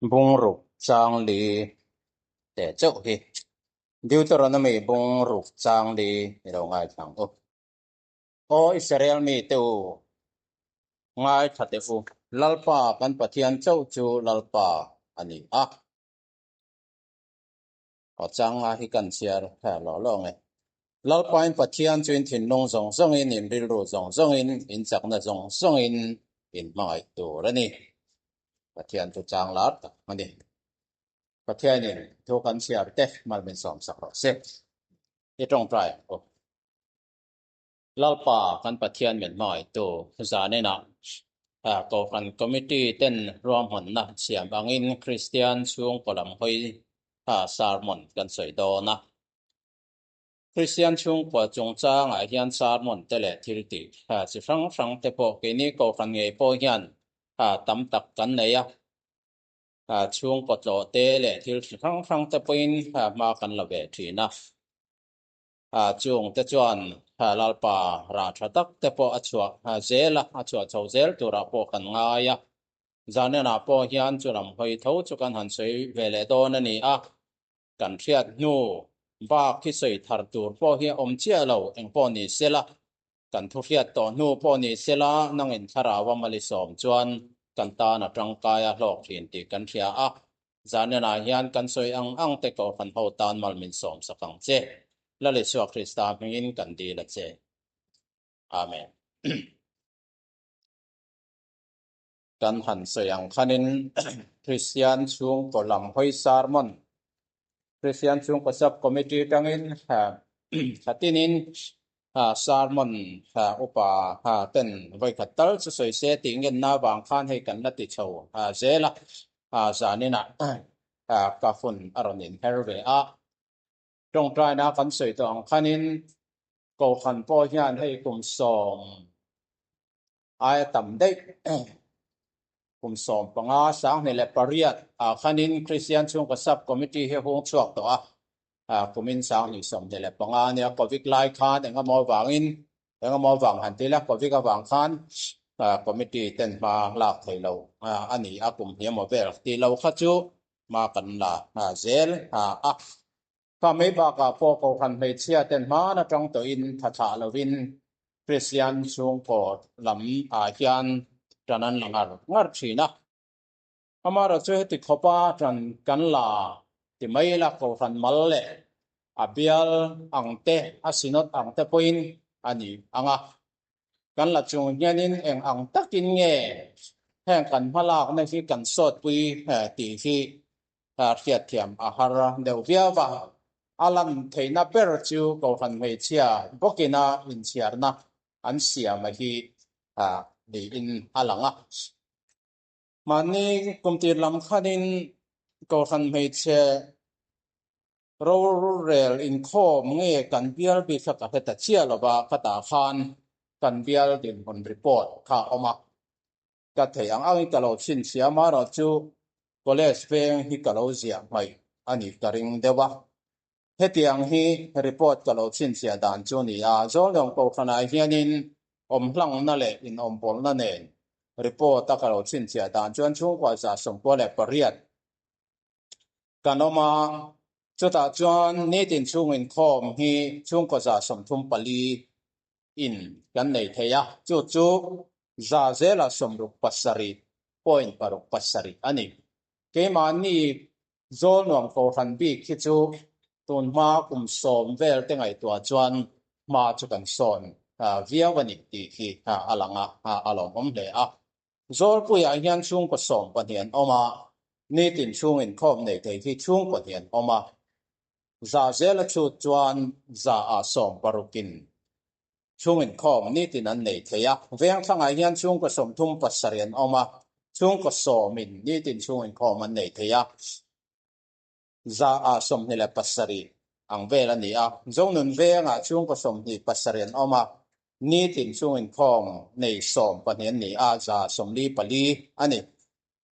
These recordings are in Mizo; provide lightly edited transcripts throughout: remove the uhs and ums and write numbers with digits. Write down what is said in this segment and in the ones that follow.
Bungruk chang li teh chauh hi. Deuteronomy bungruk chang li i lo ngaithla ang u. Aw Israel mite u, ngaithla teh u, Lalpa kan Pathian chauh chu Lalpa a ni a. Aw chang nga hi kan chhiar her lawh lawh nge. Lalpain Pathian chu in thinlung zawng zawngin, in rilru zawng zawngin, in chakna zawng zawngin in hmangaih tur a ni. Pathian chu chang lar tak a ni. Pathianin thu kan chhiar te mal min sawm sak rawh se. I tawngtai ang u. Lalpa kan Pathian min hmangaihtu zaninah Kohhran Committee ten ruahmanna siam angin Kristian chhungkaw lam hawi sermon kan sawi dawn a. Kristian chhungkua chungchangah hian sermon te leh thil tih chi hrang hrang te pawh keini Kohhran ngei pawh hian tam tak kan nei a. Chhungkaw tlawh te leh thil chi hrang hrang te pawhin hma kan la ve thin a. Chung te chuan Lalpa rah tha tak te pawh a chhuah zel a, a chhuah chho zel turah pawh kan ngai a. Zanenah pawh hian chu lam hawi tho chu kan han sawi ve leh dawn a ni a. Kan hriat hnu bak hi sawi thar tur pawh hi a awm chiah lo, eng pawh ni sela, kan thu hriat tawh hnu pawh ni sela, nangin thlarau a mali sawm chuan kan tan a tangkai a hlawk thin tih kan hria a. Zanenah hian kan sawi ang ang te Kohhran ho tan mal min sawm sak ang che. Lal Isua Krista hmingin kan dil a che. Amen. Kan han sawi ang khanin Kristian chhungkaw lam hawi sermon, Kristian chhungkaw sub committee tangin thatinin sermon upa ten vawikhat tal chu sawi se tih ngenna avang khan hei kan la ti chho zel a, zaninah ka hun a rawn inher ve a. Tawngtaina kan sawi tawh ang khanin Kohhran pawh hian hei kum 10 aia tam daih kum 15 2008 ah khanin Kristian chhungkaw sub committee hi hung chhuak tawh a, kumin 2025 ania Covid lai khan engemaw avangin engemaw avang han ti la Covid avang khan committee ten hma lak thei lo a ni a kum hniam vel tih lo kha chu hma kan la zel a. Kha mai bakah pawh Kohhran hmeichhia ten hman atang tawhin tha thlah lovin Kristian chhungkaw lam ah hian tan an la ngar ngar thin a. Amaherawhchu chu heti khawpa tan kan la ti mai ila Kohhran mal leh a bial ang te a synod ang te pawhin a ni ang a. Kan la chung hianin eng ang takin nge heng kan hmalakna hi kan sawtpui tih hi hriatthiam a har deuh viau va, a lan theihna ber chu Kohhran hmeichhia bawkina inchhiarna an siam a hi niin a lang a. Mahni kumtir lam khanin Kohhran hmeichhe rorel inkhawm nge kan bial bik kha ka hre ta chiah lo va, khatah khan kan bial dinhmun report kha a awm a. Ka thei ang angin ka lo chhinchhiah amaherawh chu college veng hi ka lo ziah hmaih a nih ka ring deuh a. Hetiang hi report ka lo chhinchhiah dan chu a ni a, Zawlnawng Kohhranah hianin awmhlangna leh inawmpawlna nen report a ka lo chhinchhiah dan chuan chhungkua 98 kan awm a, chutah chuan nitin chhung inkhawm hi chhungkaw 34 in kan nei thei a, chu chu za zela 67.67 a ni. Keimahni Zawlnuam Kohhran bik hi chu tun hma kum 10 vel te ngaihtuah chuan hma chu kan sawn viau a ni tih hi a lang a, a lawmawm hle a. Zawlpuiah hian chhungkaw 12 an awm a, nitin chhung inkhawm nei thei hi chhungkaw hnih an awm a. Za zela chhut chuan za ah 60 in chhung inkhawm nitin an nei thei a. Vengthlangah hian chhungkaw 37 an awm a, chhungkaw 10 in nitin chhung inkhawm an nei thei a. Za ah 27 ang vel a ni a. Zonun vengah chhungkaw 27 an awm a, nitin chhung inkhawm nei 12 an ni a, za 44 a ni.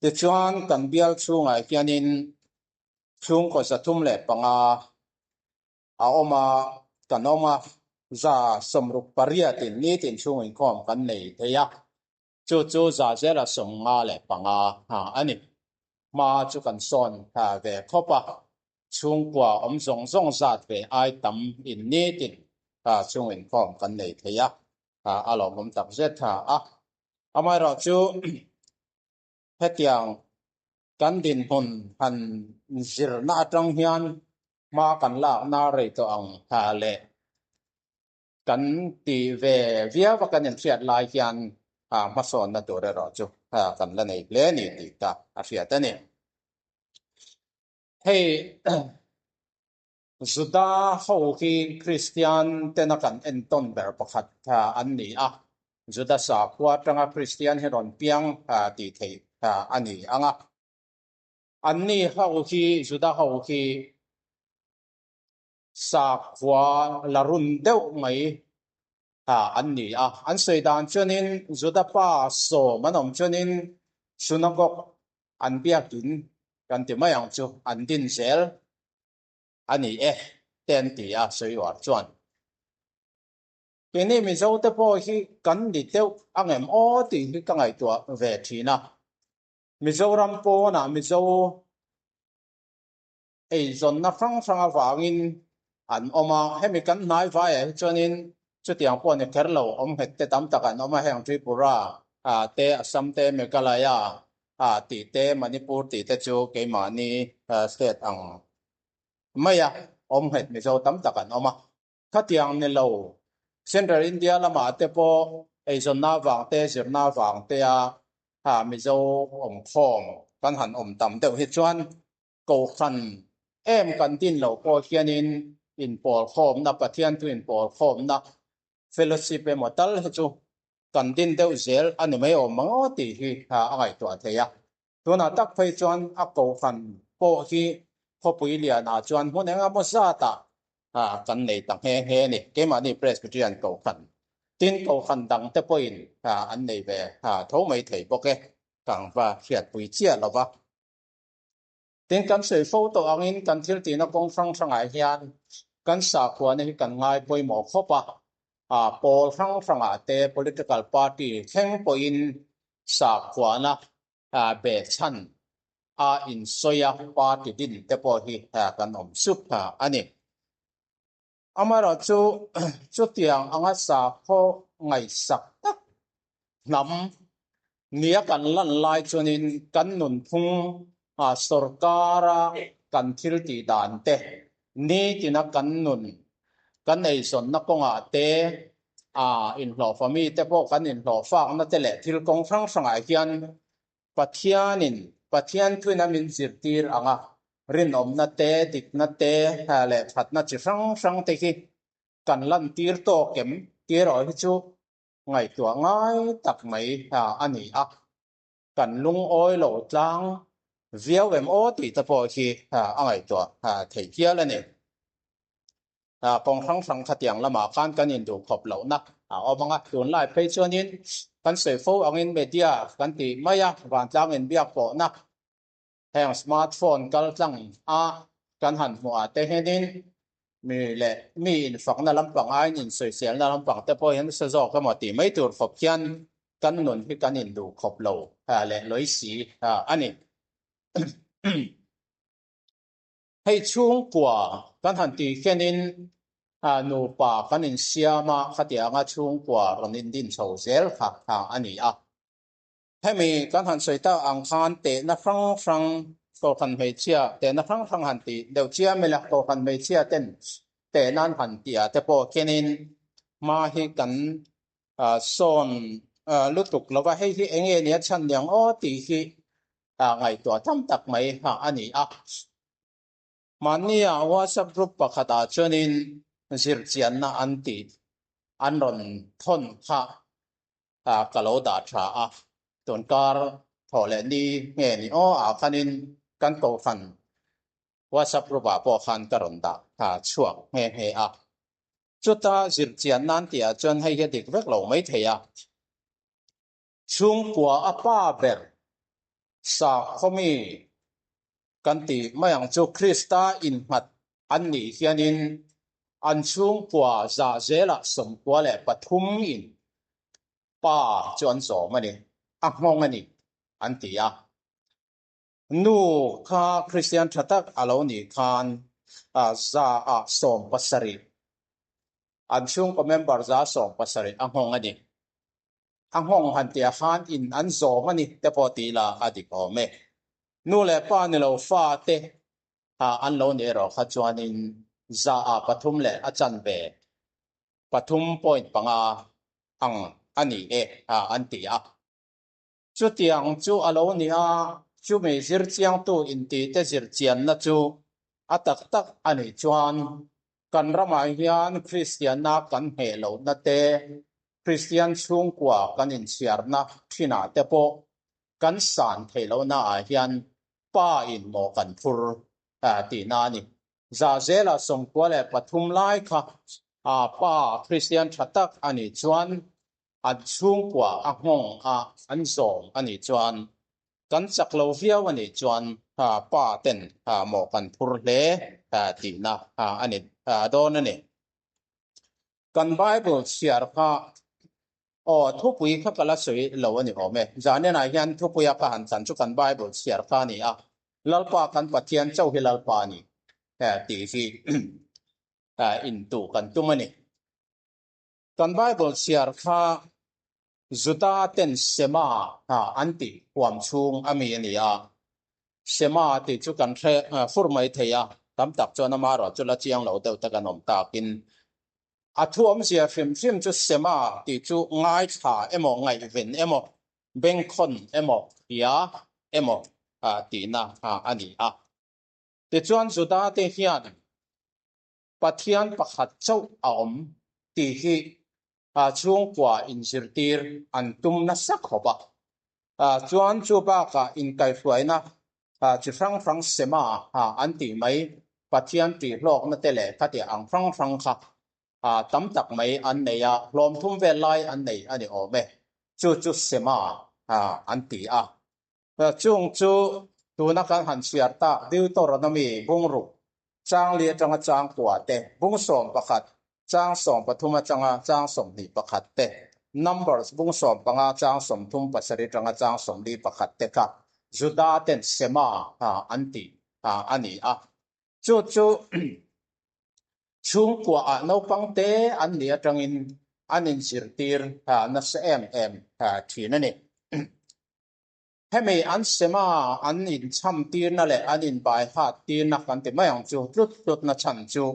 Tichuan kan bial chhungah hianin chhungkaw 305 a awm a, kan awm a, za 68 in nitin chhung inkhawm kan nei thei a, chu chu za zela 95 a ni. Hma chu kan sawn ve khawp a, chhungkua awm zawng zawng zat ve ai tam in nitin chhung inkhawm kan nei thei a, a lawmawm tak zet a. Amaherawhchu hetiang kan dinhmun han zirna atang hian hma kan lakna rei tawh ang leh kan ti ve viau a kan inhriat lai hian hmasawnna tur erawh chu kan la nei hle a ni tih ka a hriat a ni. Hei Juda ho hi Kristian tena kan entawn ber pakhat an ni a, Juda sakhua atanga Kristian hi rawn piang tih theih a ni ang a. Anni ho hi Juda ho hi sakhua la run deuh mai an ni a. An sawi dan chuanin Juda pa sawm an awm chuanin synagogue an biakin kan ti mai ang chu an din zel a ni e te an ti a sawi uar chuan. Keini Mizo te pawh hi kan ni deuh angem aw tih hi ka ngaihtuah ve thin a. Mizoram pawnah Mizo eizawnna hrang hrang avangin an awm a, hemi kan hnai vaiah hi chuanin chutiang pawh ni kher lo awm nghet te tam tak an awm a, heng Tripura te, Assam te, Meghalaya tih te, Manipur tih te chu keimahni state ang maia awm nghet Mizo tam tak an awm a. Khatiang ni lo Central India lamah te pawh eizawnna avang te, zirna avang te a Mizo awmkhawm kan han awm tam deuh hi chuan Kohhran em kan din loh pawh hianin inpawlkhawmna, Pathian thu inpawlkhawmna, fellowship emaw tal hi chu kan din deuh zel a ni mai awm ang aw tih hi a ngaihtuah thei a. Tunah tak phei chuan a kohhran pawh hi khawpui lianah chuan hmun eng emaw zatah kan nei ta nghe nghe a ni. Keimahni Presbyterian kohhran tin kohhran dangte pawhin an nei ve tho mai thei bawk e, kang va hriatpui chiah lo va. Tin, kan sawi fo tawh angin kan thil tihna kawng hrang hrangah hian kan sakhuana hi kan ngai pawimawh khawp a, pawl hrang hrangah te political party thleng pawhin sakhuana behchhan a insawi a party din te pawh hi kan awm sup a ni. Amaherawhchu chutiang anga sakhaw ngaihsak tak hnam nia kan lan lai chuanin kan nunphung sorkara kan thil tih dan te, nitina kan nun kan eizawnna kawngah te, inhlawhfa mite pawh kan inhlawhfakna te leh thil kawng hrang hrangah hian Pathianin Pathian thuin a min zirtir ang a, rinawmna te, dikna te leh thatna chi hrang hrang te hi kan lantir tawk em tih erawh hi chu ngaihtuah ngai tak mai a ni a, kan lungawi lo tlang viau em aw tih te pawh hi a ngaihtuah theih hial a ni. Kawng hrang hrang khatiang lamah khan kan induh khawp lohna a awm ang a, tunlai phei chuanin kan sawi fo angin media kan tih mai a, vantlang inbiak pawhna heng smartphone kal tlang a kan han hmuh ah te hianin mi leh mi infakna lampang aiin insawiselna lampang te pawh hian nasa zawk emaw tih mai tur khawp hian kan nun hi kan induh khawp lo leh lawi si a ni. Hei chhungkua kan han tih hianin nupa kan insiam a, khatianga chhungkua rawn indin chho zel kha a ni a. Hemi kan han sawi tak ang khan tehna hrang hrang Kohhran hmeichhia tehna hrang hrang han tih deuh chiam ila, Kohhran hmeichhia ten tehna an han tih ah te pawh khianin hma hi kan sawn lutuk lo va, hei hi eng nge nia chhan niang aw tih hi ngaihtuah tham tak mai a ni a. Mahnia WhatsApp group pakhatah chuanin zirchianna an tih an rawn thawn kha ka lo dah tha a, tunkar thawh leh ni nge ni aw ah khanin kan kohhran WhatsApp group ah pawh khan ka rawn dah chhuak nghe nghe a. Chuta zirchian nan tihah chuan hei hi a dik vek lo mai thei a. Chhungkua a pa ber sakhawmi kan tih mai ang chu Krista innghat an nih hianin an chhungkua zah zelah 93 in pa chu an zawm a ni, a nghawng a ni an ti a. Nu kha Kristian tha tak a lo nih khan 70%, an chhungkaw member 70% a nghawng a ni. A nghawng han tih ah khan in an zawm a ni te pawh tih la a dik awm e. Nu leh pa ni lo fa te an lo nih erawh kha chuanin 3.5%, 3.5 ang a ni e an ti a. Chutiang chu a lo ni a, chumi zirchiangtu intihte zirchianna chu a tak tak a nih chuan kan ramah hian Kristianna kan ngheh lohna te, Kristian chhungkua kan inchhiarna thinah te pawh kan san theih lohna ah hian pa in maw kan phur tihna a ni. 93% lai kha pa Kristian tha tak a nih chuan an chhungkua a nghawng a an zawm a nih chuan kan chak lo viau a nih chuan pa ten mawh kan phur hle tihna a ni dawn a ni. Kan Bible chhiar kha aw thupui kha ka la sawi lo a ni awm e. Zaninah hian thupuia ka han chan chu kan Bible chhiar kha a ni a, Lalpa kan Pathian chauh hi Lalpa a ni tih hi intuh kan tum a ni. Kan Bible chhiar kha Juda ten Shema an tih huam chhung a mi a ni a. Shema tih chu kan hre fur mai thei a, tam tak chuan amaherawh chu la chiang lo deuh te kan awm takin a thu awmzia hrim hrim chu Shema tih chu ngaithla emaw ngaihven emaw bengkhawn emaw hria emaw tihna a ni a. Tichuan Juda te hian Pathian pakhat chauh a awm tih hi chhungkua inzirtir an tum nasa khawp a. Chuan chu bakah inkaihhruaina chi hrang hrang sema an tih mai Pathian tihhlawkna te leh khatiang ang hrang hrang kha tam tak mai an nei a, hlawm thum vel lai an nei a ni awm e. Chu chu sema an ti a. Chung chu tuna kan han chhiar tak Deuteronomy bungruk chang li atanga chang kua te, bung 11 chang 13 atanga chang 21 te, Numbers bung 15 chang 37 atanga chang 41 te kha Juda ten Shema an tih a ni a. Chu chu chhungkuaah naupang te an nih atangin an inzirtir nasa em em thin a ni. Hemi an sema an inchham tirna leh an inbai hat tirna kan ti mai ang chu tlut tlutna chhan chu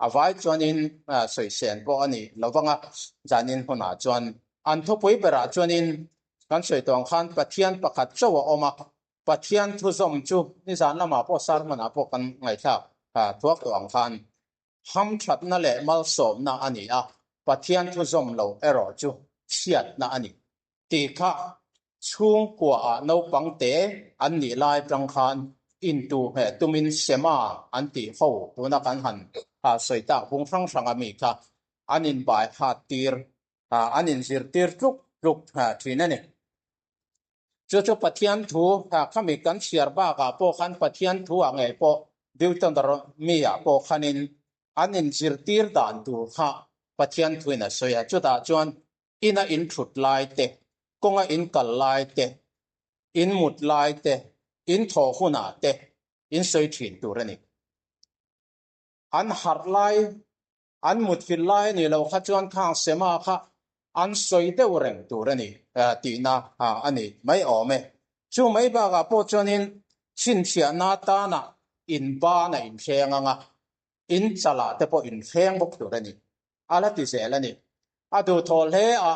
a vai chuanin sawisel pawh a ni lo vang a, zanin hunah chuan an thupui berah chuanin kan sawi tawh ang khan Pathian pakhat chauh a awm a, Pathian thuzawm chu nizan lamah pawh sermon-ah pawh kan ngaihthlak thuak tawh ang khan hamthatna leh malsawmna a ni a, Pathian thuzawm lo erawh chu chhiatna a ni. Tih kha chhungkuaah naupang te an nih lai atang khan intuhmeh tumin Shema an tih ho tuna kan han sawi tak bung hrang hrang a mi kha an inbai hat tir, an inzirtir tluk tluk thin a ni. Chu chu Pathian thu khami kan chhiar bakah pawh khan Pathian thu ah ngei pawh Deuteronomy ah pawh khanin an inzirtir dan tur kha Pathian thuin a sawi a, chutah chuan Ina in thut lai te, kawnga in kal lai te, in mut lai te, in thawh hunah te in sawi thin tur a ni. An harh lai, an mutthilh lai a nih loh kha chuan khang Sema kha an sawi deuh reng tur a ni tihna a ni mai awm e. Chu mai bakah pawh chuanin chhinchhiahna atana in ban a inthleng ang a, in chalah te pawh inthleng bawk tur a ni. A la ti zel a ni. A duhthawh hle a,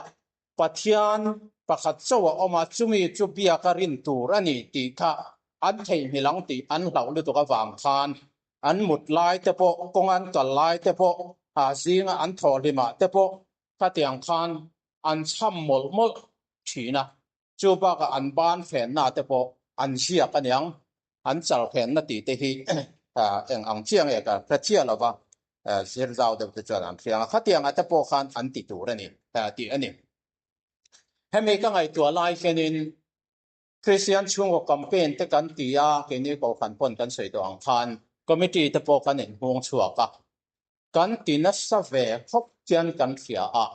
Pathian pakhat chauh a awm a, chumi chu biak a rin tur a ni tih kha an theihnghilh ang tih an hlauh lutuk avang khan an mut lai te pawh, kawng an kal lai te pawh, zinga an thawhhlimah te pawh khatiang khan an chham mawlh mawlh thin a. Chu bakah an ban fenna te pawh an ziak a niang, an chal fenna tih te hi eng ang chiah nge ka hre chiah lo va, zir zau deuh te chuan an hriang a, khatiangah te pawh khan an ti tur a ni tih a ni. Hemi ka ngaihtuah lai hianin Kristian chhungkaw campaign te kan ti a, keini Kohhran pawn kan sawi tawh ang khan committee te pawh kan inhung chhuak a, kan ti nasa ve khawp chian kan hria a.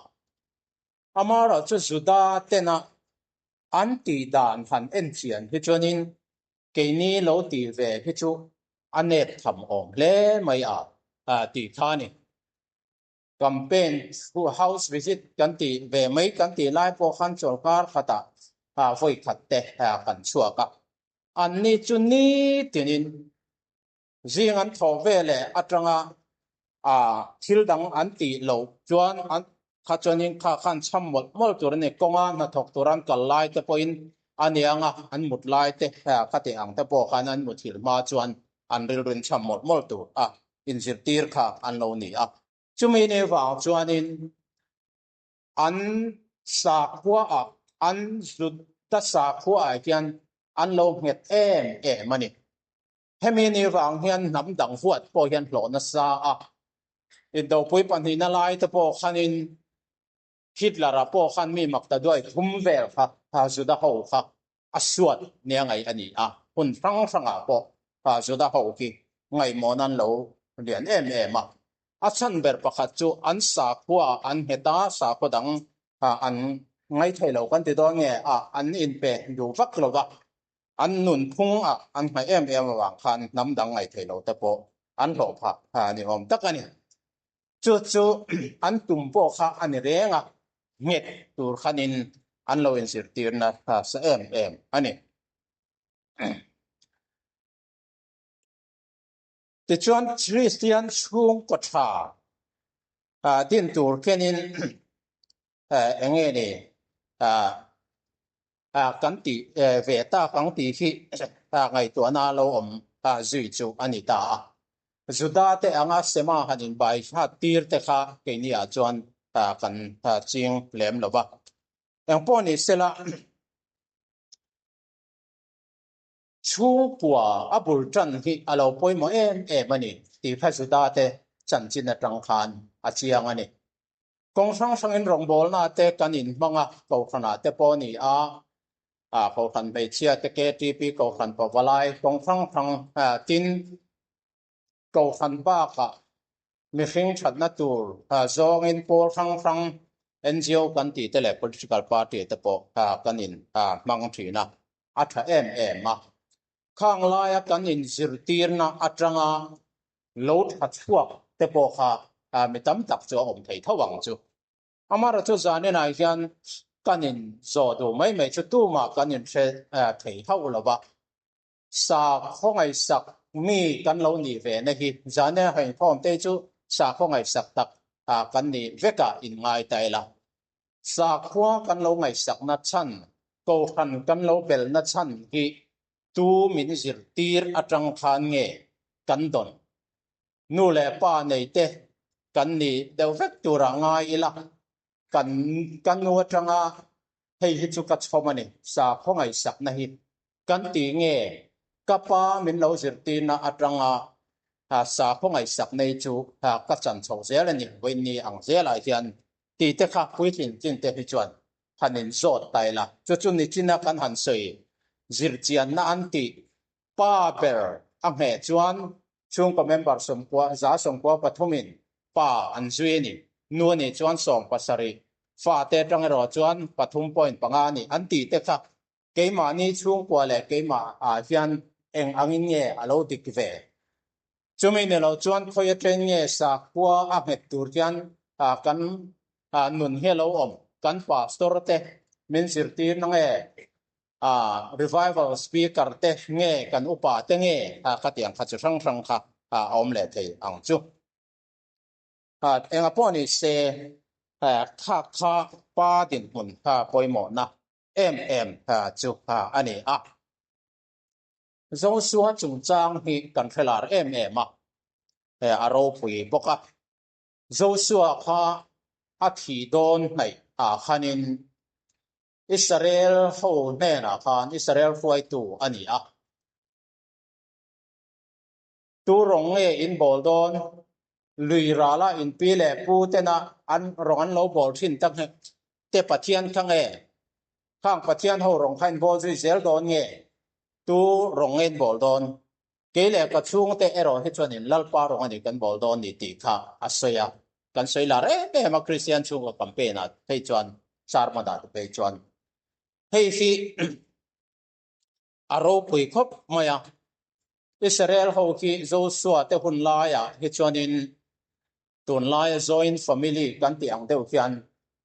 Amaherawhchu Juda tena an tih dan han en chian hi chuanin. Keini lo tih ve hi chu a nep tham awm hle mai a tih kha a ni. Campaign house visit kan tih ve mai kan tih lai pawh khan chawlhkar khatah vawi khat te kan chhuak a. Anni chu nitinin Zing an thawh ve leh atanga thil dang an tih loh chuan an kha chuanin kha khan cham mawlh mawlh tur a ni. Kawnga hnathawk tur an kal lai te pawhin a ni anga an mut lai te kha tih ang te pawh khan an muthilh hma chuan an rilruin cham mawlh mawlh tur a inzirtir kha an lo ni a. Chumi ni vang chuanin an sakhuaah an Juda sakhuaah hian an lo nghet em em a ni. Hemi ni vang hian hnam dang huat pawh hian hlawh nasa a, indopui pahnihna lai te pawh khanin Hitler-a pawh khan mi mak ta duai thum vel kha Juda ho kha a suat nia ngaih a ni a, hun hrang hrangah pawh Juda ho hi ngaihmawhna an lo lian em em a. A chhan ber pakhat chu an sakhua an nghet a, sakhua dang an ngaithei lo kan ti dawn nge a, an inpe duh vak lo va. An nunphung ah an hnaih em em avang khan hnam dang ngaih theih lo te pawh an hlawh phah a ni awm tak a ni. Chu chu an tum pawh kha a ni reng a, nghet tur khanin an lo inzirtirna sa em em a ni. Tichuan Kristian chhungkaw tha din tur khenin eng nge ni kan tih ve tak ang tih hi ngaihtuahna lo awm zui chu a ni ta a. Juda te anga Sema han inbai hlat tir te kha keini ah chuan kan ching lem lo va. Engpawh ni sela Chhungkua a bul tan hi a lo pawimawh em em a ni tih kha Juda te chanchin atang khan a chiang a ni. Kawng hrang hrangin rawngbawlna te kan inhmang a, Kohhranah te pawh a ni a, Kohhran hmeichhia te KTP Kohhran Pavalai kawng hrang hrang tin Kohhran bakah mihring thatna tur zawngin pawl hrang hrang NGO kan tih te leh political party te pawh kan in hmang thin a, a tha em em a. Khang laia kan inzirtirna atanga lo tha chhuak te pawh kha mi tam tak chu a awm thei tho ang chu. Amaherawhchu chu zaninah hian kan inzawh duh mai mai chu tumah kan inhre thei hauh lo va. Sakhaw ngaihsak mi kan lo nih ve na hi zane hainkhawm te chu sakhaw ngaihsak tak kan nih vekah in ngai ta ila. Sakhua kan lo ngaihsakna chhan, kohhran kan lo belhna chhan hi tu min zirtir atang khan nge kan dawn? Nu leh pa nei te kan nih deuh vek turah ngai ila. Kan ka nu atanga hei hi chu ka chhawm a ni, sakhaw ngaihsakna hi kan ti nge ka pa min lo zirtirna atanga sakhaw ngaihsakna hi chu ka chan chho zel a ni, vawiin ang zelah hian tih te kha puitlin chin te hi chuan han inzawt ta ila, chu chu nichina kan han sawi zirchianna an tih Pa ber a ngheh chuan chhungkaw member sawmkua 113 in pa an zui a ni. Nu a nih chuan 17, fate atang erawh chuan pathum point panga a ni an tih te kha keimahni chhungkua leh keimah ah hian eng angin nge a lo dik ve. Chumi ni lo chuan khawi ateng nge sakhua a nghet tur hian kan nun hi a lo awm. Kan pastor te min zirtir na nge revival speaker te nge kan upa te nge khatiang kha chi hrang hrang kha a awm leh thei ang chu. Enga pawh ni se kha kha pa dinhmun kha pawimawhna em em chu a ni a. Joshua chungchang hi kan hre lar em em a, a ropui bawk a. Joshua kha a thih dawn hnaih ah khanin Israel ho hnenah khan Israel hruaitu a ni a. Tu rawng nge in bawl dawn? Lui rala in pi leh pu tena an rawng an lo bawl thin tak nge? Te Pathian kha nge? Khang Pathian ho rawng kha in bawl zui zel dawn nge? Tu rawng nge in bawl dawn? Kei leh ka chhungte erawh hi chuanin Lalpa rawng a ni kan bawl dawn ni tih kha a sawi a. Kan sawi lar em em a Kristian chhungkaw campaign ah phei chuan sermon ah te phei chuan hei hi. A ropui khawp mai a. Israel ho hi Joshua te hun laiah hi chuanin tunlaia joint family kan tih ang deuh hian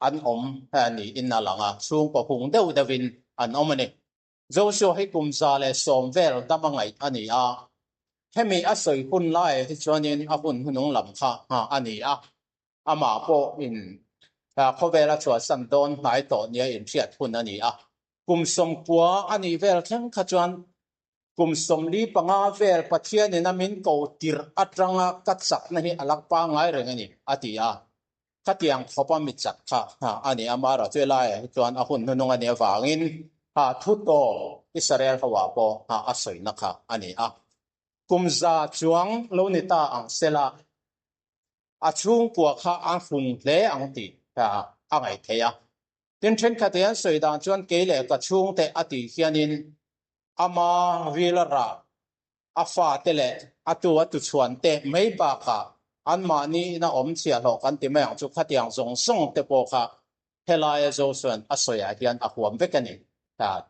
an awm niin a lang a, chhungkaw hung deuh deuhin an awm a ni. Joshua hi kum 110 vel dam a ngaih a ni a, hemi a sawi hun laiah hi chuanin a hun hunung lam kha a ni a, amah pawhin khawvela chhuahsan dawn hnai tawh nia inhriat hun a ni a. Kum 90 a nih vel thleng kha chuan kum 45 vel Pathianin a min ko tirh atanga ka chakna hi a lak pangngai reng a ni, a ti a. Khatiang khawpa mi chak kha a ni a, amaherawhchu helaiah hi chuan a hun hnunung a nih avangin thu tawp Israel hoah pawh a sawina kha a ni a. Kum 100 chuang lo ni ta ang sela, a chhungkua kha a hung hle ang tih a ngaih theih a. Tin, thenkhat hi an sawi dan chuan kei leh ka chhungte a tih hianin ama ril a rah, a fate leh a tu a tuchhuan te mai bakah anmahni ina awm chhiahhlawh kan ti mai ang chu khatiang zawng zawng te pawh kha helaia Josuan a sawiah hian a huam vek a ni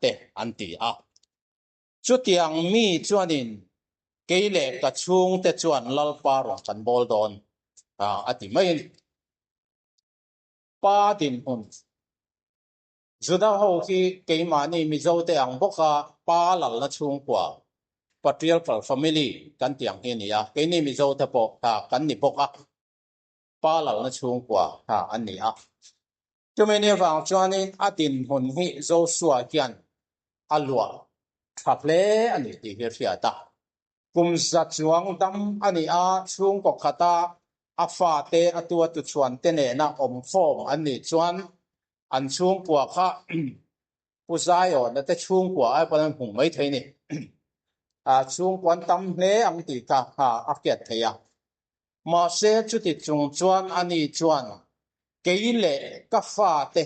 te an ti a. Chutiang mi chuanin kei leh ka chhungte chuan Lalpa rawn kan bawl dawn a ti mai a ni. Pa dinhmun Juda ho hi keimahni Mizote ang bawka pa lalna chhungkua, patriarchal family, kan tih ang hi a ni a, keini Mizote pawh kan ni bawk a, pa lalna chhungkua an ni a. Chumi ni avang chuanin a dinhmun hi Joshua hian a luah tha hle a ni tih hi a hriat a. Kum 100 chuang dam a ni a, chhungkaw khata a fate a tua tuchhuan te nena awm khawm an nih chuan an chhungkua kha Pu Zaiawna te chhungkua ai pawn an hmu mai thei ni. A chhungkua an tam hle ang tih kha a hriat theih a. Mahse chuti chung chuan ani chuan kei leh ka fate,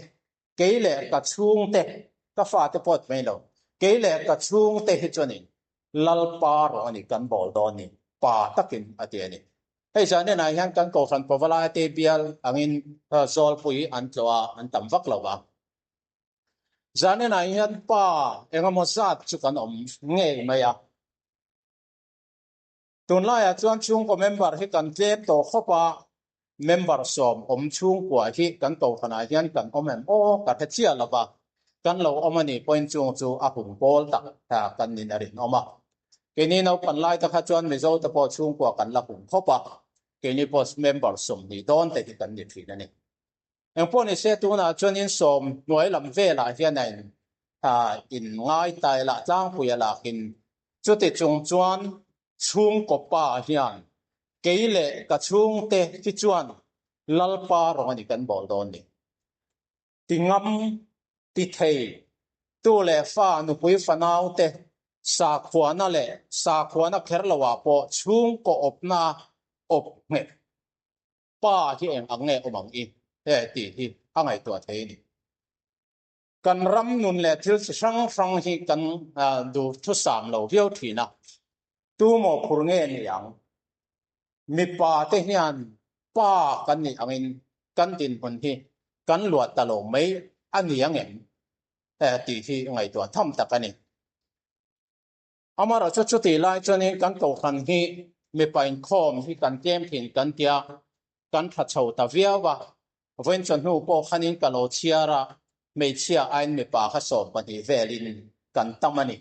kei leh ka chhungte, ka fate pawh ti mai lo, kei leh ka chhungte hi chuanin Lalpa rawh a ni kan bawl dawn ni, pa takin a ti a ni. Hei zan enah hian kan Kohhran Pawlai te bial angin Zawlpui an tlawh a, an tam vak lo va. Zan enah hian pa engemaw zat chu kan awm ngei mai a. Tunlaiah chuan chhungkaw member hi kan tlem tawh khawp a, member 10 awm chhungkua hi kan kohhranah hian kan awm em aw ka hre chiah lo va, kan lo awm a nih pawhin chung chu a hum pawl tak kan nin a rinawm a. Keini naupan lai te kha chuan Mizo te pawh chhungkua kan la hum khawp a, keini pawh member 20 dawn te hi kan ni thin a ni. Engpawh ni se tunah chuan in 10 hnuai lam velah hian a in in ngai tai lah tlangpui a lakin chuti chung chuan chhungkaw pa hian kei leh ka chhungte hi chuan Lalpa rawng a ni kan bawl dawn ni. Ti ngam, ti thei, tu leh fa nupui fanau te sakhuana leh sakhuana kher loah pawh chhungkaw awpna awp nghet Pa hi eng ang nge awm ang i? He tih hi a ngaihtuah thei a ni. Kan ram nun leh thil chi hrang hrang hi kan duh thusam lo viau thin a, tu maw phur nge ni ang? Mipa te hian pa kan nih angin kan dinhmun hi kan luah ta lo mai a ni ang em? Tih hi ngaihtuah tham tak a ni. Amaherawhchu chutih lai chuanin kan kohhran hi mipa inkhawm hi kan tlem thin kan tia, kan tha chho ta viau a. Vawiin chawhnu pawh khanin ka lo chhiar a, hmeichhia aiin mipa kha 12 velin kan tam a ni.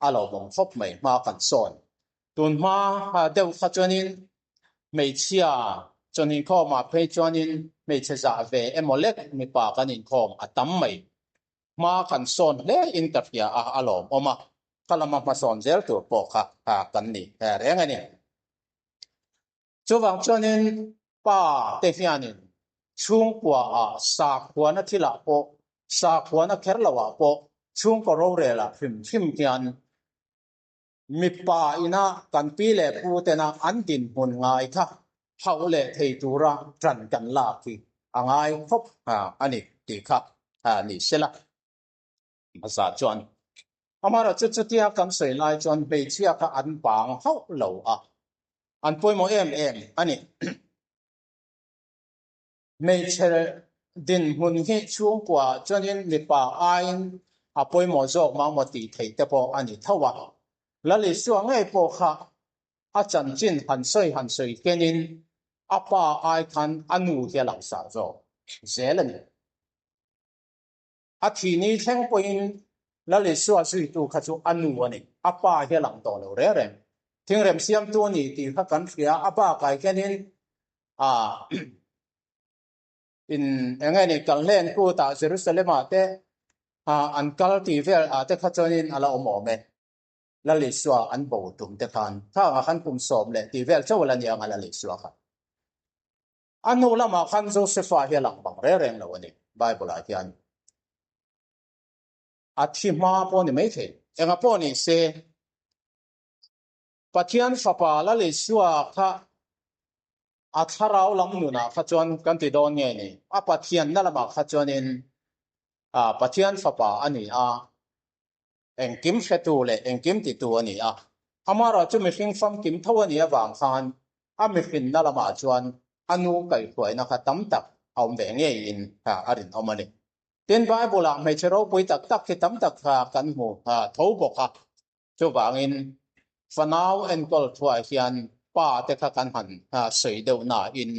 A lo vawng khawp mai hma kan sawn. Tun hma deuh kha chuanin hmeichhia chawhnu inkhawmah phei chuanin hmeichhe zah ve emaw lek mipa kan inkhawm a tam mai. Hma kan sawn hle in ka hria a, a lawmawm a, ka lama hmasawn zel tur pawh kha kan ni reng a ni. Chuvang chuanin pa te hianin chhungkua ah sakhuana thilah pawh, sakhuana kher loah pawh chhungkaw rorel ah hrim hrim hian Mipa ina kan pi leh pu tena an dinhmun ngai kha hauh leh thei tura ṭan kan lak hi a ngai khawp a ni tih kha ni sela. Hmasa chuan amaherawhchu chutia kan sawi lai chuan hmeichhia kha an bang hauh lo a, an pawimawh em em a ni. Hmeichhe dinhmun hi chhungkua chuanin mipa aiin a pawimawh zawk mang maw tih theih te pawh a ni tho a. Lal Isua ngei pawh kha a chanchin han sawi han sawi kenin a pa ai khan a nu hi a langsar zawk zel a ni. A thi ni thleng pawhin Lal Isua zuitu kha chu a nu a ni, a pa hi a lang tawh lo reng reng. Thingrem siamtu a ni tih kha kan hria, a bakah hianin a in eng nge ni Kalhlen kutah Jerusalem-ah te an kal tih vel ah te kha chuanin a la awm awm e. Lal Isua an bo tum te khan khangah khan kum sawm leh tih vel chauh a la nia ang a Lal Isua kha. A hnu lamah khan Josefa hi a lang bang reng reng lo a ni Bible-ah hian. A thi hma pawh a ni maithei. Enga pawh ni se, Pathian Fapa Lal Isua kha a thlarau lam nunah kha chuan kan ti dawn nge ni? A Pathianna lamah kha chuanin Pathian Fapa a ni a. Engkim hretu leh engkim titu a ni a, amaherawh chu mihring famkim tho a nih avang khan a mihrinna lamah chuan a nu kaihhruaina kha tam tak a awm ve ngeiin a rinawm a ni. Tin, Bible-ah hmeichhe ropui tak tak hi tam tak kha kan hmu tho bawk a, chuvangin fanau enkawl thuah hian pa te kha kan han sawi deuh nain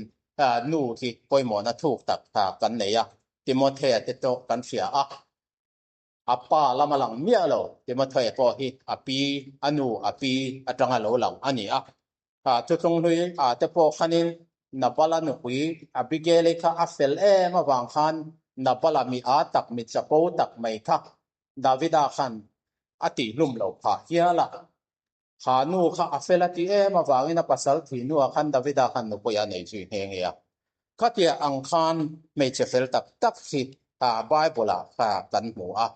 nu hi pawimawhna thuk tak kan nei a, Timothea te tawh kan hria a. A pa lam a lang miah lo, Timothea pawh hi a pi, a nu a pi atanga lo lang a ni a. Thuthlung hlui ah te pawh khanin Nabala nupui Abigail-i kha a fel em avang khan Nabala mi a tak mi chapo tak mai kha Davida khan a tihhlum lo phah hial a. Kha nu kha a fel a ti em avangin a pasal thih hnuah khan Davida khan nupui a nei zui nghe nghe a. Khatiah ang khan hmeichhe fel tak tak hi Bible-ah kha kan hmu a,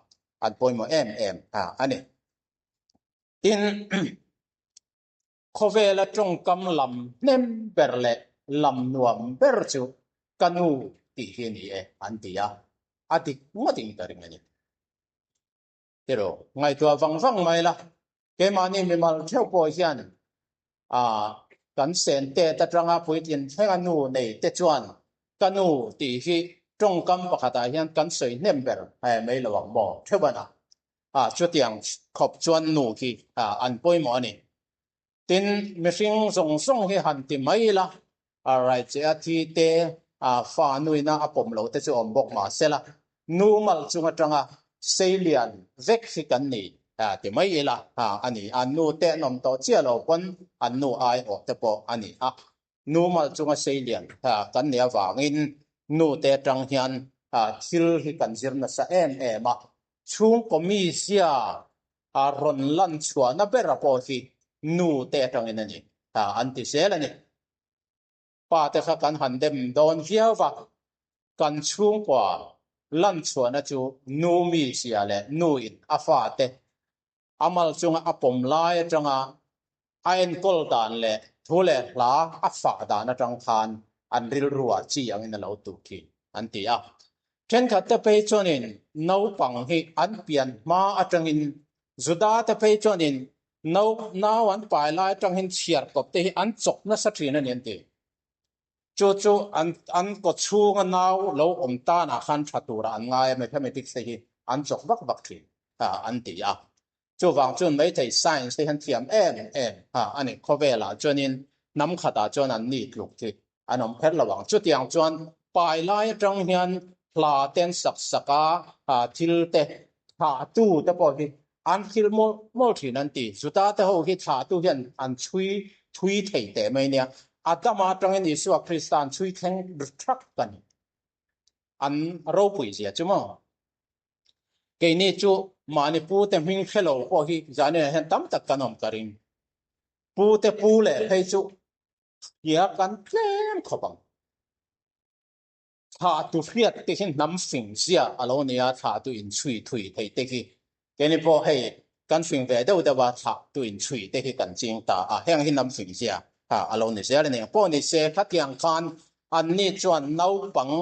an pawimawh em em a ni. Tin, khawvela tawngkam lam hnem ber leh lam nuam ber chu ka nu tih hi a ni e an ti a, a dik ngawtin ka ring a ni. Tiraw, ngaihtuah vang vang mai la, keimahni mimal theuh pawh hian ah kan sen tet atanga puitlin thlenga nu nei te chuan ka nu tih hi tawngkam pakhatah hian kan sawi hnem ber mai lo ang maw theuh a na. Ah chutiang khawp chuan nu hi an pawimawh a ni. Tin, mihring zawng zawng hi han ti mai ila, a raiche a thi te, a fa nuina a pawm lo te chu awm bawk mah sela, nu mal chung atanga seilian vek hi kan ni ti mai ila a ni. An nu te an awm tawh chiah lo pawn an nu ai awh te pawh a ni a. Nu mal chunga seilian kan nih avangin nu te atang hian thil hi kan zir nasa em em a. Chhungkaw mizia a rawn lan chhuahna bera pawh hi nu te atangin a ni an ti zel a ni. Pa te kha kan han dem dawn viau va, kan chhungkua lan chhuahna chu nu mizia leh nu in a fate a mal chunga a pawm lai atanga a enkawl dan leh thu leh hla a fah dan atang khan an rilruah chi angin a lo tuh thin an ti a. Thenkhat te phei chuanin naupang hi an pian hma atangin Juda te phei chuanin nau an pai lai atangin chhiar kawp te hi an chawk nasa thin a ni an ti. Chu chu an an kaw chhunga nau lo awm tanah khan tha turah an ngai a, mathematics te hi an chawk vak vak thin an ti a. Chuvang chuan maithei science te hian thiam em em a ni. Khawvelah chuanin hnam khatah chuan an ni tluk hi an awm kher lo ang. Chutiang chuan pai lai atang hian hla te an sak sak a, thil te thlahtu te pawh hi an thil mawlh mawlh thin an ti. Juda te ho hi thlahtu hian an chhui thui thei teh mai nia. Adama atangin Isua Krista an chhui thleng thak a ni. An ropui zia chu maw? Keini chu mahni pu te hming hre lo pawh hi zaniah hian tam tak kan awm ka ring. Pu te pu leh phei chu hria kan tlem khawp ang. Thlahtu hriat te hi hnam fing zia a lo nia, thlahtu inchhui thui thei te hi. Keini pawh hei kan fing ve deuh deuh a, thlahtu inchhui te hi kan ching ta a, heng hi hnam fing zia a lo ni zel a ni. Pawh ni se khatiang khan anni chuan naupang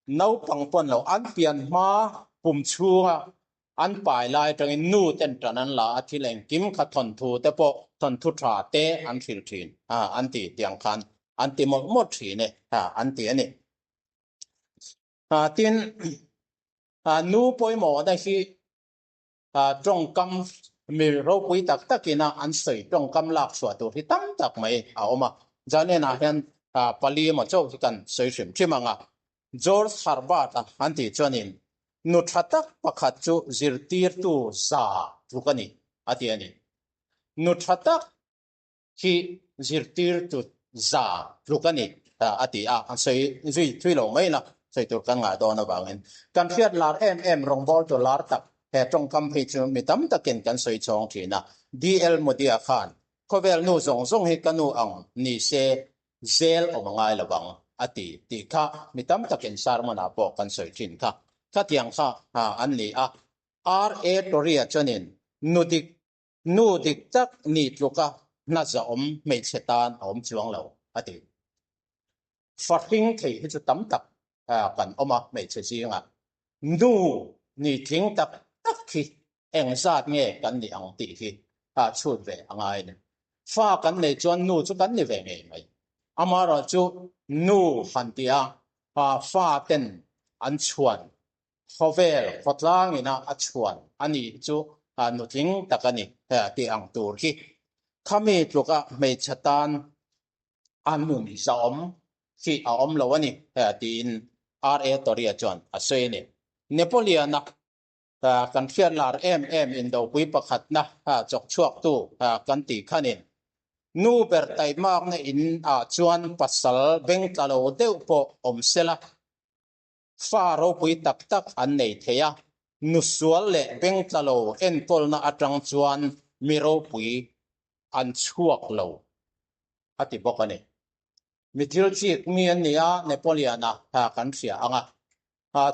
Naupang pawn lo an pian hma pum chhunga an pai lai atangin nu ten tan an la a, thil engkim kha thawnthu te pawh thawnthu tha te an hrilh thin a an ti tiang khan an ti mawlh mawlh thin e an ti a ni. Tin, nu pawimawhna hi. Tawngkam mi ropui tak takina an sawi tawngkam lak chhuah tur hi tam tak mai a awm a. Zanenah hian pali emaw chauh hi kan sawi hrim hrim ang a. George Herbert-a an tih chuanin nu tha tak pakhat chu zirtirtu za tluk a ni a ti a ni. Nu tha tak hi zirtirtu za tluk a ni a ti a, an sawi zui thui lo mai la, sawi tur kan ngah dawn avangin. Kan hriat lar em em rawngbawltu lar tak he tawngkam phei chu mi tam takin kan sawi chhawng thin a, DL Moody-a khan khawvel nu zawng zawng hi ka nu ang ni se zel awm a ngai lo vang a ti tih kha mi tam takin sermon-ah pawh kan sawi thin kha. Khatiang kha an ni a, RA Tory-a chuanin nu dik Nu dik tak ni tluka hna zahawm hmeichhe tan a awm chuang lo, a ti. Fahring thei hi chu tam tak kan awm a hmeichhe zingah. Nu ni tling tak tak hi eng zat nge kan nih ang tih hi chhut ve a ngai a ni. Fa kan nei chuan nu chu kan ni ve ngei mai. Amaherawhchu nu han tia fa ten an chhuan Khawvel khawtlangina a chhuan a nih chu nutling tak a ni tih ang tur hi khami tluka hmeichhe tan a nun zahawm hi a awm lo a ni tiin RA Toria chuan a sawi a ni. Napoleon-a kan hriat lar em em indopui pakhatna chawk chhuaktu kan tih khanin nu ber taihmakna in ah chuan pasal beng tla lo deuh pawh awm sela Fa ropui tak tak an nei thei a, nusual leh bengtla lo enkawlna atang chuan mi ropui an chhuak lo, a ti bawk a ni. Mi thil chik mi an ni a, Napoleon-a kan hria ang a.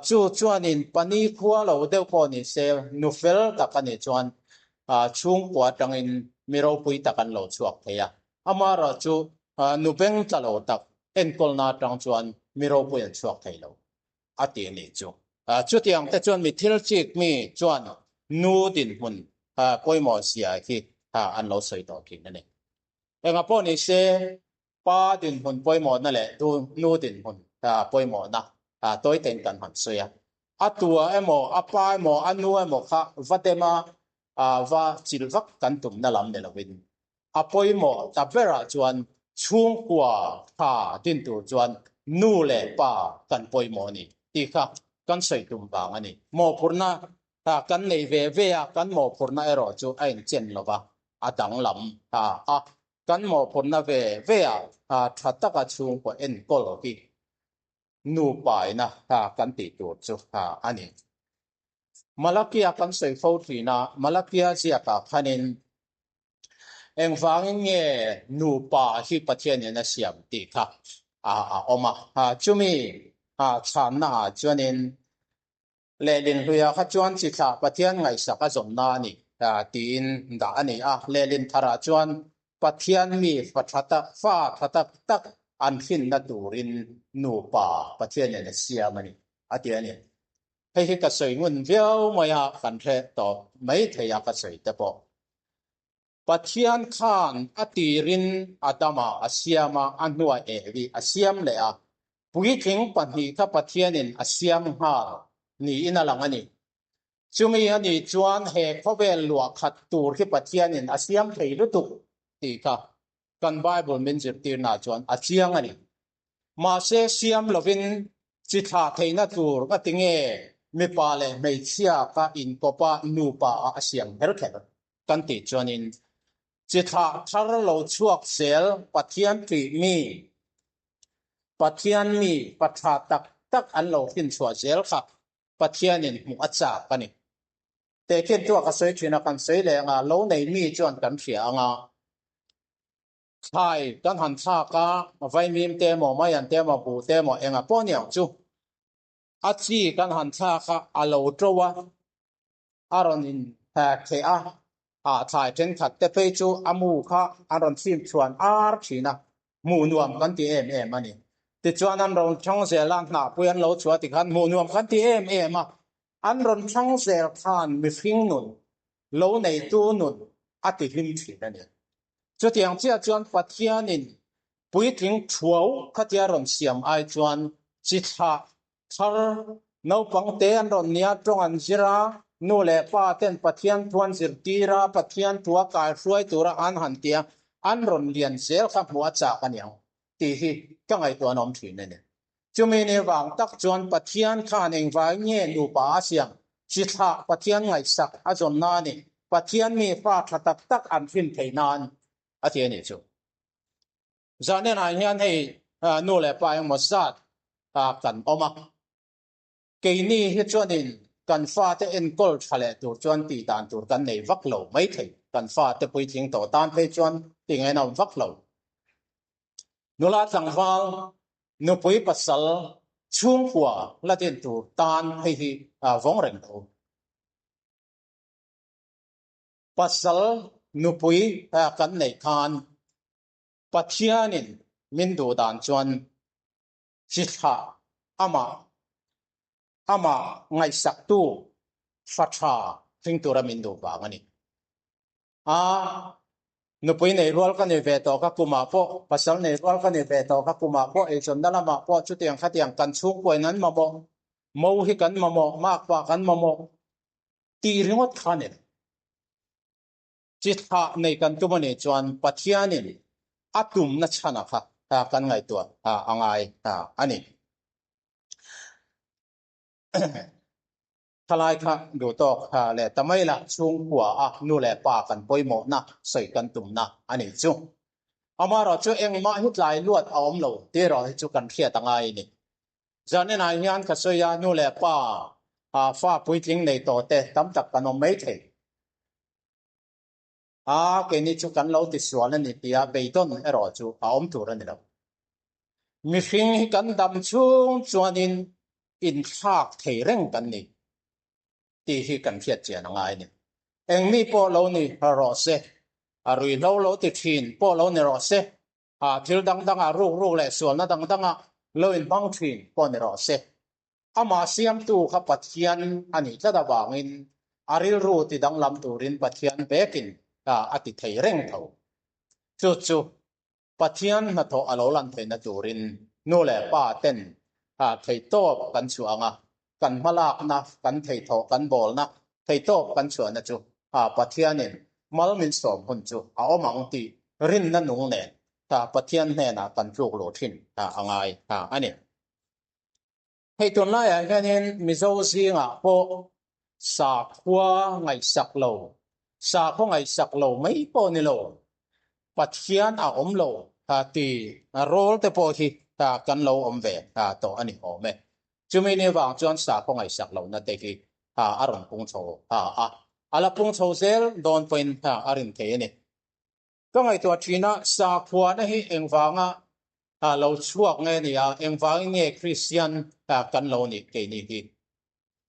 Chu chuanin pani khua lo deuh pawh ni se, nu fel tak a nih chuan chhungkua atangin mi ropui tak an lo chhuak thei a. Amaherawhchu nu bengtla lo tak enkawlna atang chuan mi ropui an chhuak thei lo a ti a nih chu. Chutiang te chuan mi thil chik mi chuan nu dinhmun pawimawh zia hi an lo sawi tawh thin a ni. Engah pawh ni se pa dinhmun pawimawhna leh nu dinhmun pawimawhna tawi tein kan han sawi a. A tua emaw, a pa emaw, a nu emaw kha va dema va chil vak kan tumna lam ni lovin A pawimawh ta berah chuan chhungkua tha din tur chuan nu leh pa kan pawimawh a ni tih kha kan sawi tum vang a ni. Mawhphurhna kan nei ve ve a, kan mawhphurhna erawh chu a inchen lo va, a danglam a. Kan mawhphurhna ve ve ah tha taka chhungkua enkawl hi nupaina kan tih tur chu a ni. Malakia kan sawi fo thin a, Malakia ziakah khanin engvangin nge nupa hi Pathianin a siam tih kha a awm a. Chumi chhannaah chuanin Lehlin hluiah kha chuan chi thlah Pathian ngaihsak a zawnna a ni tiin dah a ni a. Lehlin tharah chuan Pathian mi fa tha tak, fa tha tak tak an hrinna turin nupa Pathianin a siam a ni a ti a ni. Hei hi ka sawi ngun viau mai a, kan hre tawp mai thei a ka sawi te pawh. Pathian khan a tirin Adama a siam a, a hnuah Evi a siam leh a. Puitling pahnih kha Pathianin a siam nghal niin a lang a ni. Chumi a nih chuan he khawvel luah khat tur hi Pathianin a siam thei lutuk tih kha kan Bible min zirtirnaah chuan a chiang a ni. Mahse siam lovin chi thlah theihna tur ka ti nge mipa leh hmeichhia kha inkawp a nupa ah a siam kher kher kan tih chuanin chi thlah thar lo chhuak zel Pathian ṭih mi, Pathian mi patha tak tak an lo hrinchhuah zel kha Pathianin hmuh a chak a ni. Tehkhin chu a ka sawi thin a, kan sawi leh anga lo nei mi chuan kan hria anga thlai kan han thlak a, vaimim te emaw, maian te emaw, buh te emaw engah pawh ni ang chu a chi kan han thlak a, a lo to a, a rawn in theh a, ah thlai thenkhat te phei chu a mu kha an rawn fim chhuan ar thin a, hmuh nuam kan ti em em a ni. Tichuan an rawn thang zel a, hnahpui an lo chhuah tikhan hmuh nuam kan ti em em a, an rawn thang zel khan mihring nun, lo neitu nun a ti hlim thin a ni. Chutiang chiah chuan Pathianin puitling thuau khatia rawn siam ai chuan chi thlah thar naupang te an rawn nia tawng an zir a. Nu leh pa ten Pathian thuan zirtir a, Pathian thua kaihruai tura an han tia an rawn lian zel kha hmuh a chak a niang tih hi ka ngaihtuah an awm thin a ni. Chumi ni vang tak chuan Pathian khan engvai nge nupa a siam? Chi thlah Pathian ngaihsak a zawn na a ni. Pathian mi fa tha tak tak an hrim theih nan a ti a nih chu. Zahnenah hian hei nu leh pa engmaw zat kan awm a. Keini hi chuanin kan fate enkawl tha leh tur chuan tih dan tur kan nei vak lo mai thei. Kan fate puitling tawh tan phei chuan tih ngaihna awm vak lo. Nula tlangval, nupui pasal, chhungkua la din tur tan hei hi vawng reng tho. Pasal, nupui kan neih khan Pathianin min duh dan chuan chi thlah amah amah ngaihsaktu fa tha hring tura min duh vang a ni. A nupui nei rual ka nei ve tawh ka kumah pawh, pasal nei rual ka nei ve tawh ka kumah pawh, eizawnna lamah pawh chutiang khatiang kan chhungkuain an mamawh, mo hi kan mamawh, makpa kan mamawh tih ringawt kha a ni lo. Chi thlah nei kan tum a nih chuan Pathianin a tumna chhana kha kan ngaihtuah a ngai a ni. Thalai kha duh tawk leh ta mai la, chhungkua a nu leh pa kan pawimawhna sawi kan tumna a nih chu. Amaherawhchu engmah hi tlai luat a awm lo tih erawh hi chu kan hriat a ngai a ni. Zaninah hian ka sawi a, nu leh pa fa puitling nei tawh te tam tak kan awm mai thei. A, keini chu kan lo tisual a ni tia beidawn erawh chu a awm tur a ni lo. Mihring hi kan dam chhung chuanin inthlak thei reng kan ni tih hi kan hriat chian a ngai a ni. Eng mi pawh lo ni rawh se, a ruihhlo lo ti thin pawh lo ni rawh se, a thil dang dangah ruk ruk leh sualna dang dangah lo inhmang thin pawh ni rawh se. Amah siamtu kha Pathian a nih tlat avangin a rilru ti danglam turin Pathian vekin a ti thei reng tho. Chu chu Pathian hnathawh a lo lan theihna turin nu leh pa ten theihtawp kan chhuah ang a, kan hmalakna, kan theithawh kan bawlna, theihtawp kan chhuahna chu Pathianin mal min sawm hun chu a awm ang tih rinna nung nen Pathian hnenah kan tluk luh thin a ngai a ni. Hei tunlaiah hianin Mizo zingah pawh sakhua ngaihsak lo, sakhua ngaihsak lo mai pawh ni lo, Pathian a awm lo ti rawl te pawh hi kan lo awm ve tawh a ni awm e. Chumi ni vang chuan sakhua ngaihsak lohna te hi a rawn pung chho a, a la pung chho zel dawn pawhin a rin thei a ni. Ka ngaihtuah thin a, sakhuana hi engvanga lo chhuak nge ni a, engvangin nge Kristian kan lo nih keini hi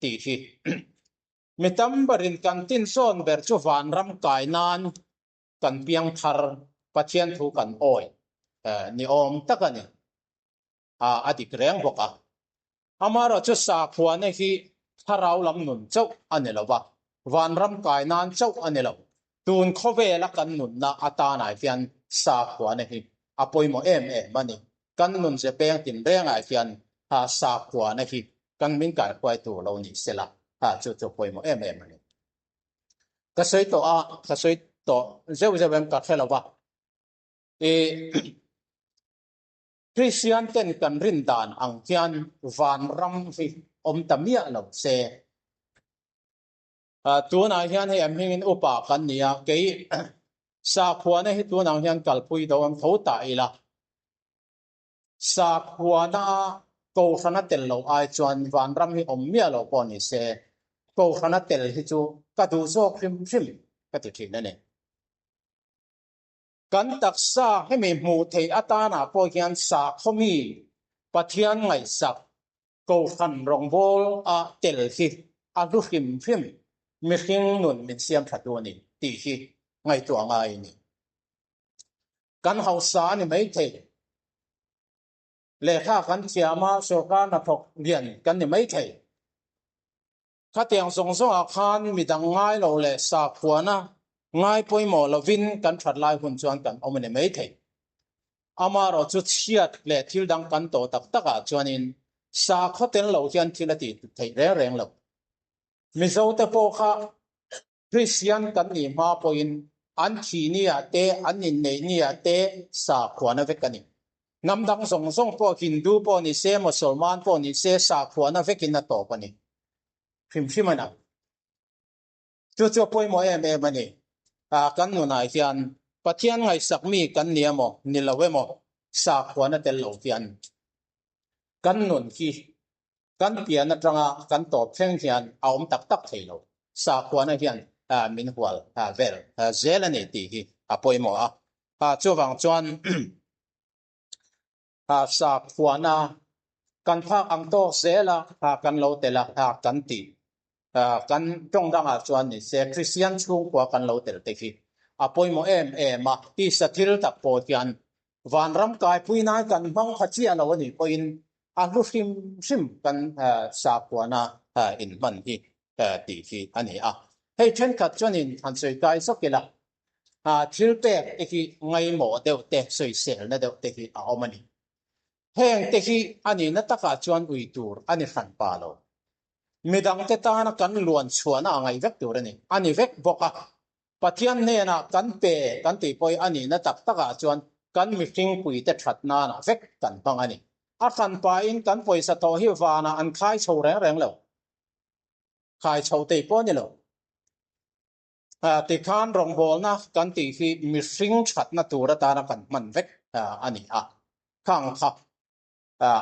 tih hi. Mi tam berin kan tinzawn ber chu vanram kai nan kan piang thar, Pathian thu kan awi ni awm tak a ni. A dik reng bawk a. Amaherawhchu sakhuana hi thlarau lam nun chauh a ni lo va, vanram kai nan chauh a ni lo. Tun khawvela kan nunna atanah hian sakhuana hi a pawimawh em em a ni. Kan nun ze peng tinrengah hian sakhuana hi kan min kaihruai tur lo ni sela, chu chu pawimawh em em a ni. Ka sawi tawh a, ka sawi tawh zeuh zeuh em ka hre lo va. Kristian ten kan rin dan ang hian vanram hi awm ta miah lo se. Tunah hian hei an hmingin upa kan ni a, kei sakhuana hi tunang hian kalpui dawn tho ta ila. Sakhuana a Kohhrana tel lo ai chuan vanram hi awm miah lo pawh ni se, Kohhrana tel hi chu ka duh zawk hrim hrim ka ti thin a ni. Kan taksa hemi hmuh theih atanah pawh hian sakhaw mi Pathian ngaihsak Kohhran rawngbâwl a tel hi a hlu hrim hrim mihring nun min siam tha tu a ni tih hi ngaihtuah ngai a ni. Kan hausa a ni maithei. Lehkha kan thiam a, sorkar hnathawk lian kan ni maithei. Khatiang zawng zawngah khan midang ngai lo leh sakhuana ngai pawimawh lovin kan that lai hun chuan kan awm a ni maithei. Amaherawh chu chhiat leh thil dang kan tawh tak takah chuanin sakhaw tel lo hian thil a tih theih reng reng lo. Mizote pawh kha Kristian kan nih hma pawhin an thih niah te, an inneih niah te sakhuana vek a ni. Hnam dang zawng zawng pawh Hindu pawh ni se, Mosolman pawh ni se sakhuana vekin a tawp a ni. Hrim hrim a ni. Chu chu a pawimawh em em a ni. Kan nunah hian Pathian ngaihsak mi kan ni emaw, ni lo emaw sakhuana tel lo hian kan nun hi kan pian atanga kan tawp thleng hian a awm tak tak thei lo. Sakhuana hian min hual vel zel a ni tih hi a pawimawh a. Chuvang chuan sakhuana kan phak ang tawk zel a, kan lo tel a, kan tih kan tawng dangah chuan ni se Kristian chhungkua kan lo tel te hi a pawimawh em em a. Tisa thil tak pawh hian Vanram kaipui nan kan hmang kha chiah lo a nih pawhin a hlu hrim hrim kan sakhuana inhman hi tih hi a ni a. Hei thenkhat chuanin han sawi kai zawk ila, thil pek te hi ngaimawh deuh te, sawiselna deuh te hi a awm a ni. Heng te hi a nihna takah chuan ui tur a ni hran pa lo. Midangte tana kan luan chhuahna a ngaih vek tur a ni. A ni vek bawk a. Pathian hnenah kan pe kan tih pawhin a nihna tak takah chuan kan mihringpuite that nanah vek kan hmang a ni. A hran pahin kan pawisa tawh hi vanah an khai chho reng reng lo. Khai chho tei pawh a ni lo. Tikhan rawngbawlna kan tih hi mihring thatna tur atana kan hman vek a ni a. Khang kha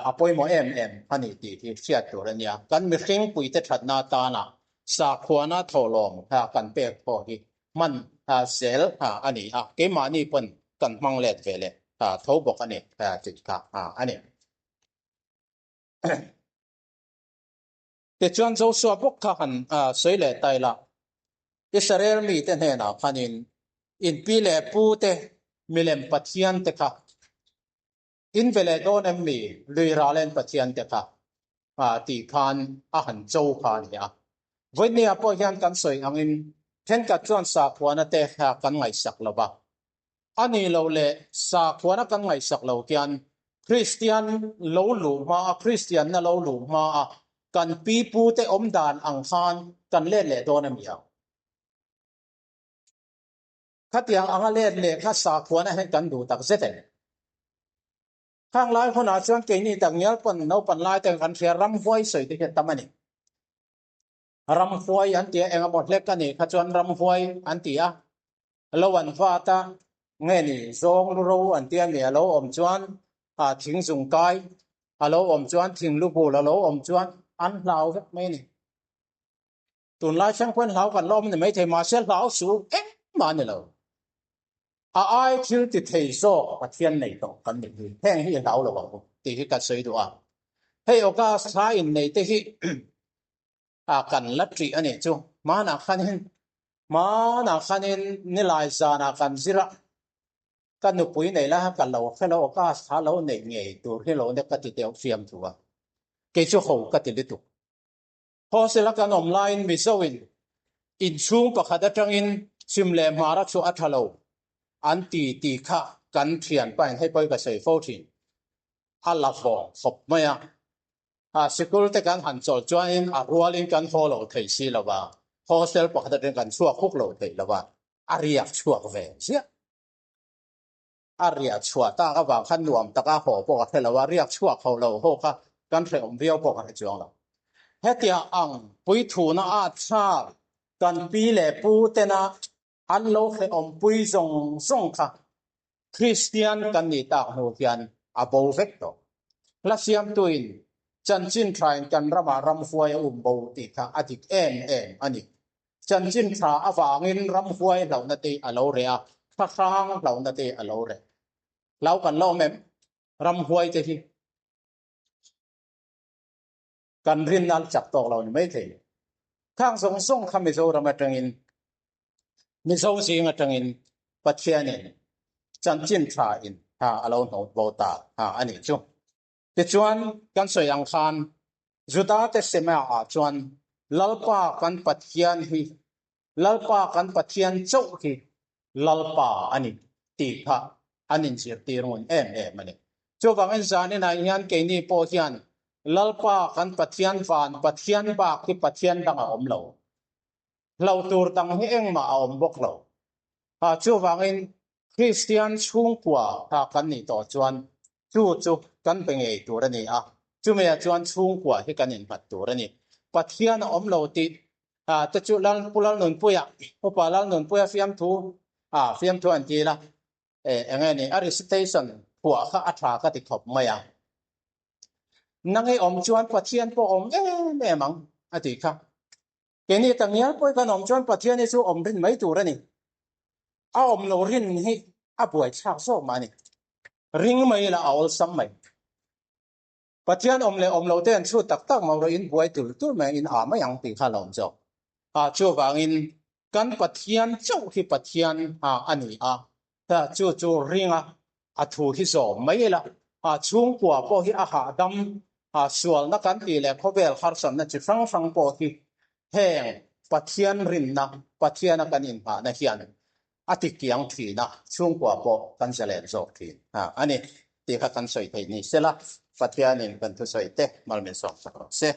a pawimawh em em a ni tih hi hriat tur a nia. Kan mihring puite thatna atana sakhuana thawhlawm kan pek pawh hi hman zel a ni a, keimahni pawn kan hmang let ve leh tho bawk a ni tih kha a ni. Tichuan Joshua bawk kha han sawi leh ta ila, Israel mite hnenah khanin in pi leh pute milem pathiante kha In ve leh dawn em mi? Lui Ralen Pathian te kha tih khan a han cho kha a ni a. Vawinia pawh hian kan sawi angin thenkhat chuan sakhuana te kan ngaihsak lo va. A nih loh leh sakhuana kan ngaihsak lo hian Kristian lo luh hma a, Kristianna lo luh hma a kan pi pu te awm dan ang khan kan let leh dawn em ni ang? Khatiang anga let leh kha sakhuana hian kan duh tak zet em? Khang lai hunah chuan keini tak ngial pawn naupan lai te kan hria ramhuai sawi te hian tam a ni. Ramhuai an ti a, eng emaw hlek a nih kha chuan ramhuai an ti a, lo an vat a, nge ni zawng lu ro an ti a mi a lo awm chuan thing zung kai a lo awm chuan thing lu bul a lo awm chuan an hlau vek mai a ni. Tunlai thleng pawhin hlau kan la awm ni maithei mahse hlau suh engmah a ni lo. A ai thil ti thei zawk Pathian nei tawh kan ni hi heng hi i hlau lo ang u tih hi ka sawi duh a. Hei August thla innei te hi a kan la ṭih a nih chu. Hmanah khanin hmanah khanin nilai zanah kan zir a, ka nupui nei la ka lo hre lo August thla lo neih ngei tur hi lo nek ka ti deuh fiam thu a. Kei chu ho ka ti lutuk. Hostel a kan awm laiin Mizoin inchhung pakhat atangin chhim leh hmar a chhuah a tha lo an ti tih kha kan thianpain hei pawhin ka sawi fo thin. A la vawng khawp mai a. Sikul te kan han chawlh chuanin a rualin kan haw lo thei si lo va, hostel pakhat atangin kan chhuak huk lo thei lo va, a riak chhuak ve ziah. A riah chhuah tak avang khan nuam taka haw pawh ka hre lo a, riak chhuak ho lo ho kha kan hrehawm viau pawh ka hre chuang lo. Hetia ang puithuna a thlak kan pi leh pu tena an lo hrehawm pui zawng zawng kha Kristian kan nih tak hnu hian a bo vek tawh. Hla siamtuin chanchin thain kan ramah ramhuai a um bo tih kha a dik em em a ni. Chanchin tha avangin ramhuai hlauhna te a lo reh a, thlahrang hlauhna te a lo reh. Hlau kan la awm em? Ramhuai te hi kan rinna chak tawk lo ni maithei. Khang zawng zawng kha Mizoram atangin, Mizo zing atangin Pathianin chanchin tha in a lo hnawt bo ta a nih chu. Tichuan, kan sawi ang khan Juda te Sema-ah chuan Lalpa kan Pathian hi, Lalpa kan Pathian chauh hi Lalpa a ni tih kha an inzirtir ngun em em a ni. Chuvangin zaninah hian keini pawh hian Lalpa kan Pathian van Pathian bak hi Pathian dang a awm lo. Hlauh tur dang hi engmah a awm bawk lo. Chuvangin Kristian chhungkua kha kan nih tawh chuan chu chu kan pe ngei tur a ni a, chumia chuan chhungkua hi kan innghat tur a ni. Pathian a awm lo tih te chu Lal Pu Lalnunpuia, Upa Lalnunpuia fiamthu fiamthu an ti la, eng nge ni a recitation phuah kha a tha ka ti khawp mai a. Nang i awm chuan Pathian pawh awm em em ang a tih kha. Keini ta ngial pawh kan awm chuan Pathian hi chu awm rin mai tur a ni. A awm lo rin hi a buaithlak zawk mah a ni. Ring mai ila a awlsam mai. Pathian awm leh awm lo te an chhut tak tak mau rawh in buai tul tul mai in ah mai ang tih kha a lo awm zawk. Ah chuvangin kan Pathian chauh hi Pathian ah a ni a, chu chu ring a, a thu hi zawm mai ila, ah chhungkua pawh hi a hahdam, ah sualna kan tih leh khawvel harsatna chi hrang hrang pawh hi heng Pathian rinna, Pathiana kan inhahna hian a ti kiang thin a, chhungkua pawh kan zalen zawk thin a ni tih kha kan sawi theih ni sela, Pathianin kan thusawi te mal min sawm sak rawh se.